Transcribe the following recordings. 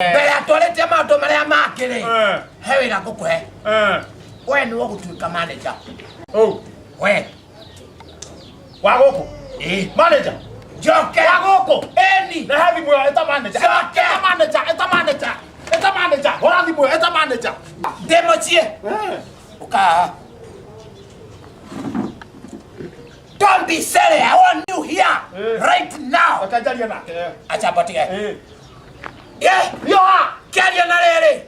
Mbere ya twarĩtie maũndũ marĩa mangĩ rĩ, he wĩra ngũkũhe. We nĩwe ũgũtuĩka manager. Oh, We. Wa gũkũ? Ĩĩ. Manager. Njoke. Wa gũkũ? Ĩni. Rehe thimũ ĩyo, ĩta manager. Coke. Ĩta manager, ĩta manager. Ĩta manager. Hũra thimũ ĩyo, ĩta manager. Ndĩ mũciĩ. Ũka haha. Don't be silly. I want you here right now. Reke njarie nake. Acha mbotige. Yeah. Yoha. Kĩaria na rĩrĩ.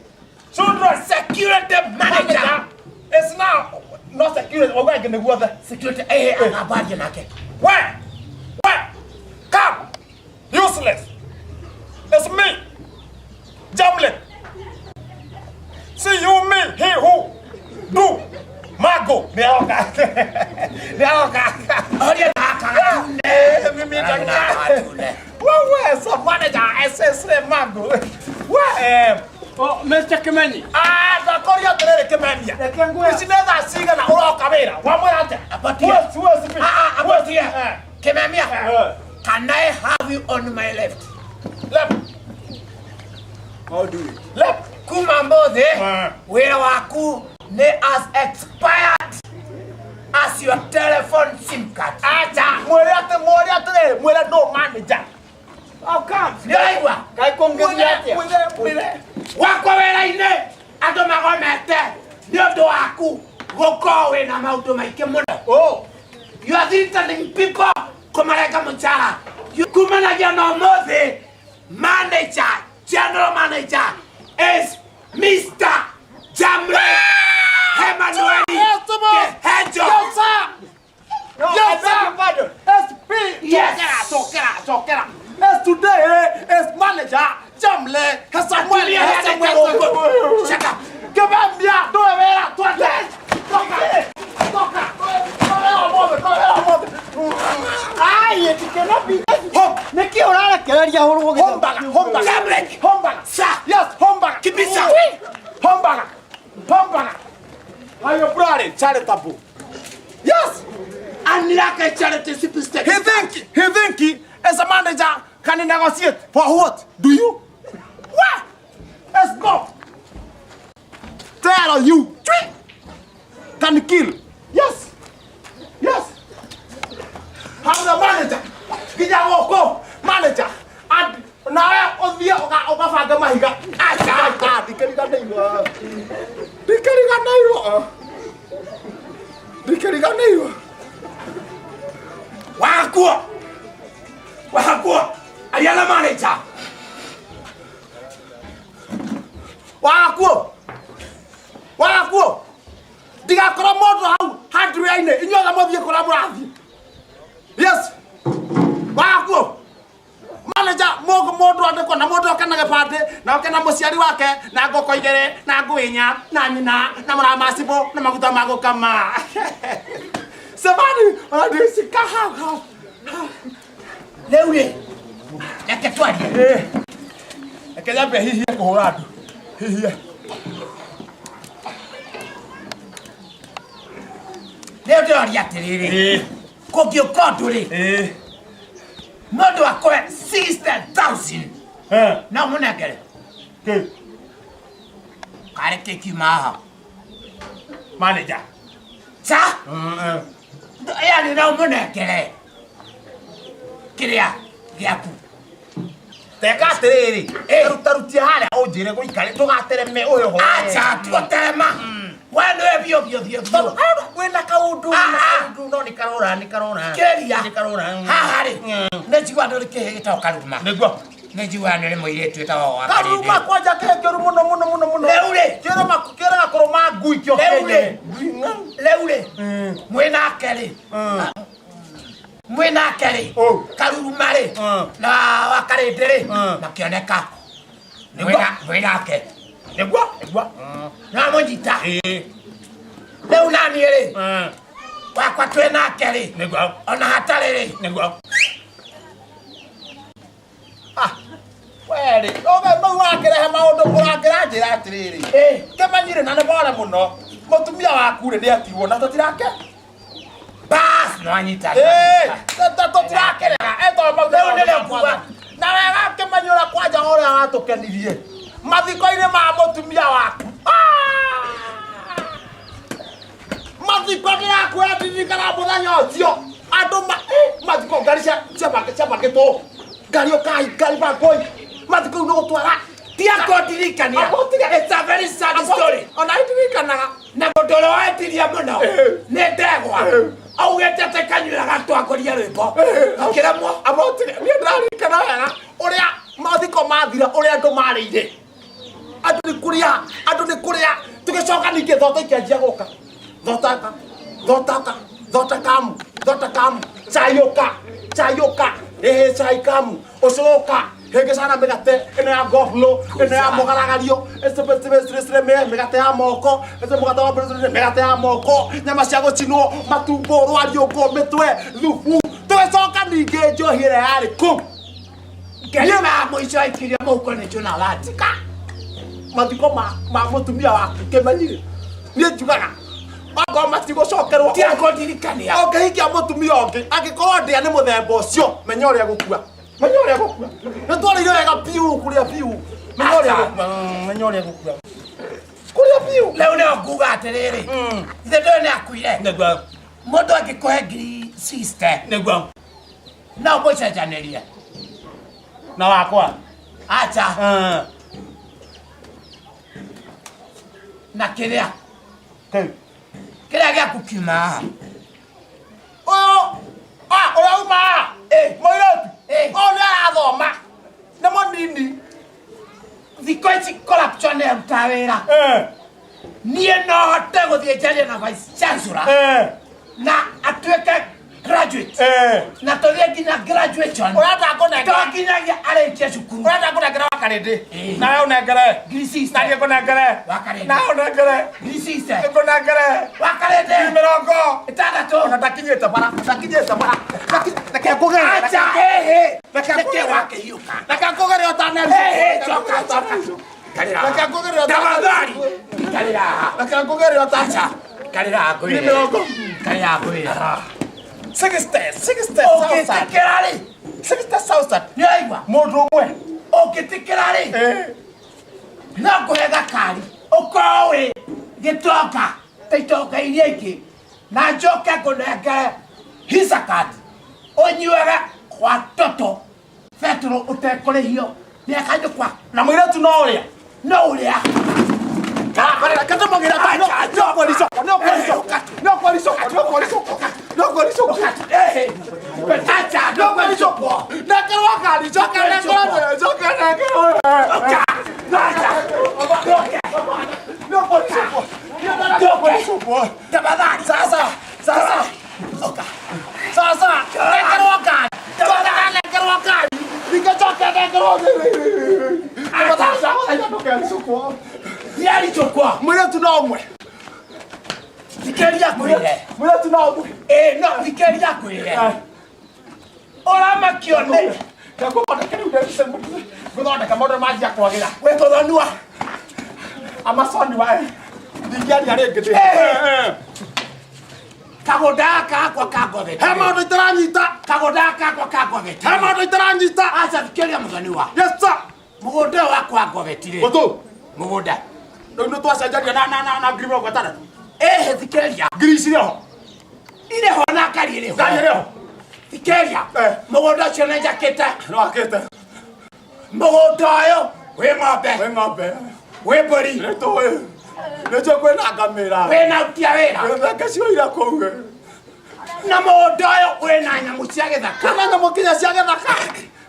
Children. Security manager. Manager. It's now not security. Wauga ĩngĩ nĩ guothe. Security eh akambaria nake. We. We. Come. Useless. It's me. Jamlin. See you, me, he, who, do. Mago. Nĩ aroka. Nĩ aroka. Oria na gatune. Eh, mimi Oria na gatune. Wewe, so manager, SS Mago. We, eh, Oh, Mr. Kimenyi. ah, ndakoria atĩrĩrĩ Kĩmenia. Reke nguoya. Ici nĩ thaa cigana ũroka wĩra? Wamwĩra atĩa? Apatia. Huwezi, huwezi bi- Ah, ah, huwezi- apatia. eh, Kimemia. eh, Can I have you on my left? Left, I'll do it. left. Kuma mothe Eh. wĩra waku nĩ as expired as your telephone sim card. Acha, mwĩre atĩ, mwĩre atĩrĩrĩ, mwĩre no manager. How come? Nĩ ũraigua? Kaĩ kũngĩthiĩ atĩa? Mwĩre, mwĩre. Wakwa wĩra-inĩ andũ magomete nĩ ũndũ waku gũkorwo wĩna maũndũ maingĩ mũno. Oh, You are threatening people kũmarenga mũcara. Kumanagia na ũmũthĩ manager, general manager is Mr. Jamle Emmanuel Yes, boss. Kehejo. Yes, sir. No, Yes, I beg sir. your pardon. SP. Yes. Chokera, chokera, chokera. As today is manager Jamle Samuel. Atumia Samuel. yake Shut up. Kibambia, ndoe wera, twende. Toka. Toka. Ndoe ũmũthĩ, ndoe wĩra ũmũthĩ. Ai, it cannot be. Home. Nĩkĩ ũrarekereria hũrwo gĩthomo? Hombaga, hombaga. Jamle. Hombaga. Sir. Yes, hombaga. Kibisa. Hombaga. Hombaga. Ayo brother, charitable. Yes. Unlike charity superstar. He think as a manager can negotiate for what? Do you? What? Let's go. Tell you. Three. Can kill. Yes. Yes. I'm the manager. Kinya gũkũ manager. And nawe ũthiĩ ũgabanga mahiga. Aca, aca, ndikĩriganĩirwo. Ndikĩriganĩirwo. Ndikĩriganĩirwo. Wakuo. Wakuo. Aria na manager. Wakuo. Wakuo. Ndigakorwo mũndũ hau hardware-inĩ inyuothe mũthiĩ kũrĩa mũrathiĩ. Yes. Wakuo. Manager mũndũ mũndũ andĩkwo na mũndũ oke na gĩbandĩ na oke na mũciari wake na ngũkũ igĩrĩ na ngui inya na nyina na mũramacibũ na maguta ma gũkama. Samani, ũrandicika hau hau. Rĩu rĩ, reke twarie. Eh. Reke nyambe hihie kũhũra andũ. Hihie. Rĩu ndĩroria atĩrĩrĩ, kũngĩũka ũndũ rĩ, Eh. mũndũ akũhe 60,000 Eh. no mũnengere Kĩ? karĩ kĩ kiuma haha Manager. ca yani no mũnengere kĩrĩa gĩaku. Teka atĩrĩrĩ, rutarutia harĩa ũnjĩre gũikare ndũgatereme ũyũ ho. Acha tuoterema we nĩwe biũ biũ biũ biũ. Tondũ wĩna kaũndũ Ah, wĩna ah. kaũndũ no nĩ karora nĩ karora. Kĩria. Nĩ karora. Haha rĩ nĩ njigua nĩ ũrĩ kĩhĩ gĩtagwo karuruma. Nĩguo. Nĩ njigua nĩ ũrĩ mũirĩtu wĩtagwo wa Karuruma Karĩndĩ. kwanja kĩũru mũno mũno mũno mũno. Rĩu rĩ. Kĩrũma kĩrega kũrũma ngui kĩo Rĩu rĩ. kĩenyewe. Rĩu rĩ mwĩ nake rĩ mwĩ nake rĩ Oh. karuruma rĩ na wakarĩndĩ rĩ makĩoneka. Mwĩ nake. Nĩguo nĩguo. Na mũnyita. Ĩĩ. Rĩu naniĩ rĩ wakwa twĩ nake rĩ Nĩguo. ona hatarĩ rĩ Nĩguo. Ah, werĩ oge mau wakĩrehe maũndũ ũrakĩranjĩra atĩrĩrĩ Ĩ. kĩmenyire na nĩ bore mũno mũtumia waku rĩ nĩ atigwo na tũtirake Bas nwanyita. Ĩ, tũtirakĩrega etoo mau Rĩu nĩrĩo nguga. na wega kĩmenyũra kwanja ũrĩa watũkenirie. Mathiko-inĩ ma mũtumia waku. Ah! Mathiko ndĩrakwĩra ndirikana mũthenya ũcio. Andũ ma mathiko ngari cia ciambangĩtwo. Ngari ũkai, ngari bangoi. Mathiko nĩ gũtwara. Tia kũndirikania. Abo, tiga. It's a very sad story. Ona ndirikanaga. Na mũndũ ũrĩa wetirie mũno nĩ ndegwa. Augĩte atĩ kanyuĩra gatwangoria rwĩmbo. Akĩremwo. Abo, tiga. Niĩ ndĩraririkana wega ũrĩa mathiko mathira ũrĩa andũ marĩire. Andũ nĩ kũrĩa, andũ nĩ kũrĩa. Tũgĩcoka ningĩ thota ikĩanjia gũka. Thotaka, thotaka, thota kamu, thota kamu. Chai ũka, chai ũka. Ĩhĩ chai kamu. Ũcũrũ ũka. Hĩngĩ cana mĩgate ĩno ya goflo, ĩno ya mũgaragario, ĩcĩrĩ mĩgate ya moko, ĩcĩ mũgate wa mĩgate ya moko, nyama cia gũcinwo, matumbo, rwariũngũ, mĩtwe, thubu. Tũgĩcoka ningĩ njohi ĩrĩa yarĩ kũu. Ngerima ya mũico aikirie mũhuko nĩ Jona Latika. Mathiko ma mũtumia waku kĩmenyire. Niĩ njugaga okorwo matigũcokerwo Tia kũndirikania. ũngĩhikia mũtumia ũngĩ angĩkorwo ndĩa nĩ mũthemba ũcio menya ũrĩa gũkua, menya ũrĩa gũkua. Nĩ twarĩire wega biũ kũrĩa biũ, menya ũrĩa gũkua, menya ũrĩa gũkua kũrĩa biũ. Rĩu nĩo nguga atĩrĩrĩ. Ithe ndũyũ nĩ akuire. Nĩguo. Mũndũ angĩkũhe 60,000. Nĩguo. No ũmũcenjanĩrie. Na wakwa. Acha. Na kĩrĩa. Kĩrĩa gĩaku kiuma haha. Ũyũ, ũrĩa uma haha? Mũirĩtu. Ũyũ nĩ arathoma. Nĩ mũnini. Thikũ ici corruption ĩrutaga wĩra. Niĩ no hote gũthiĩ njarie na vice chancellor. Na atuĩke graduate. Na tũthiĩ nginya graduation. Ũrenda ngũnengere? To nginyagia arĩkie cukuru. Ũrenda ngũnengere wa Karĩndĩ? Nawe ũnengere. 60,000. Na niĩ ngũnengere. Wa Karĩndĩ. Nawe ũnengere. 60,000. Ngũnengere. Wa Karĩndĩ. 60,000. 60. Ona ndakinyĩte bara, ndakinyĩte bara. Reke ngũgerere. Acha, hĩ. Reke Nĩkĩ ngũgerere. wakĩhiũka? Reke ngũgerere ũtaneri. Hĩ, coka, coka. Karĩra. Reke ngũgerere ũtaneri. Tafadhali. Karĩra haha. Reke ngũgerere ũtaneri. Acha. Karĩra haha ngwĩre. 80,000. Karĩra haha ngwĩre. 60,000. Ũngĩtĩkĩra rĩ. 60,000. Nĩ ũraigua? Mũndũ ũmwe. Ũngĩtĩkĩra rĩ. No ngũhe gakari. Ũkorwo wĩ gĩtonga ta itonga iria ingĩ. Na njoke ngũnengere Visa card. Ũnyuage kwa toto betũrũ ũtekũrĩhio mĩaka nyũkwa. Na mũirĩtu no ũrĩa? No ũrĩa. Mũirĩtu no ũmwe. Thikĩrĩria ngwĩre. Mũirĩtu no ũmwe. Ĩĩ no thikĩrĩria ngwĩre. Ũramakio nĩ Ngũthondeka maũndũ manjia kwagĩra. Wĩ tũthonua. Amazon wae. Ndingĩaria rĩngĩ ndĩ. Kagũnda gaka gakwa ka ngothete. He maũndũ itaranyita. Kagũnda gaka gakwa ka ngothete. He maũndũ itaranyita. Aca thikĩrĩria mũthoniwa. Yes sir. Mũgũnda ũyũ wakwa wa ngotheti rĩ. Gũtũ. Mũgũnda. Rĩu nĩ twacenjania na 60,000. Ĩhĩ thikĩrĩria. Ngiri ici irĩ ho. Irĩ ho na ngari ĩrĩ ho. Ngari ĩrĩ ho. Thikĩrĩria. Mũgũnda ũcio nĩ njakĩte. Nĩ wakĩte. Mũgũnda ũyũ wĩ ng'ombe. Wĩ ng'ombe. Wĩ mbũri. Nĩ tũĩ. Nĩ njũĩ kwĩna ngamĩra. Wĩna aruti a wĩra. Wĩ thenge cioira kũu. Na mũgũnda ũyũ wĩna nyamũ cia gĩthaka. Kwĩna nyamũ nginya cia gĩthaka.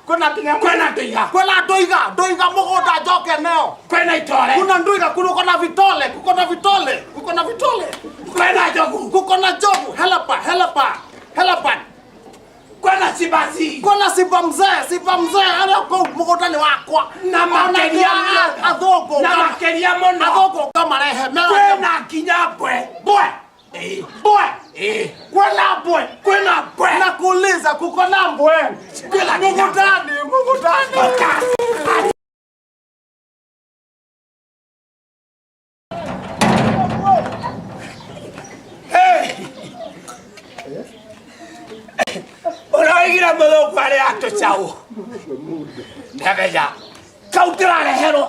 Kwĩna nginya Kwĩna ndũiga. Kwĩna ndũiga. Ndũiga mũgũnda njoke neo. Kwĩna itore. Kuna ndũiga, kuko na vitole, kuko na vitole, kuko na vitole. Kwĩna njogu. Kuko na njogu. Helapa, helapa, helapa. Kwĩna simbazi. Kwĩna simba mzee, simba mzee arĩa kũu mũgũnda nĩ wakwa. Na makĩria mũno. Athũngũ. Na makĩria mũno. Athũngũ ngamarehe. Kwĩna nginya mbwe. Mbwe. Mbwe. Kwĩna mbwe. Kwĩna mbwe. Na kuuliza kuko na mbwe. Kwĩna nginya mbwe. Mũgũndani, mũgũndani. Ũroigire mũthũngũ arĩa atũcaũ. Ndamenya. Kau ndĩrareherwo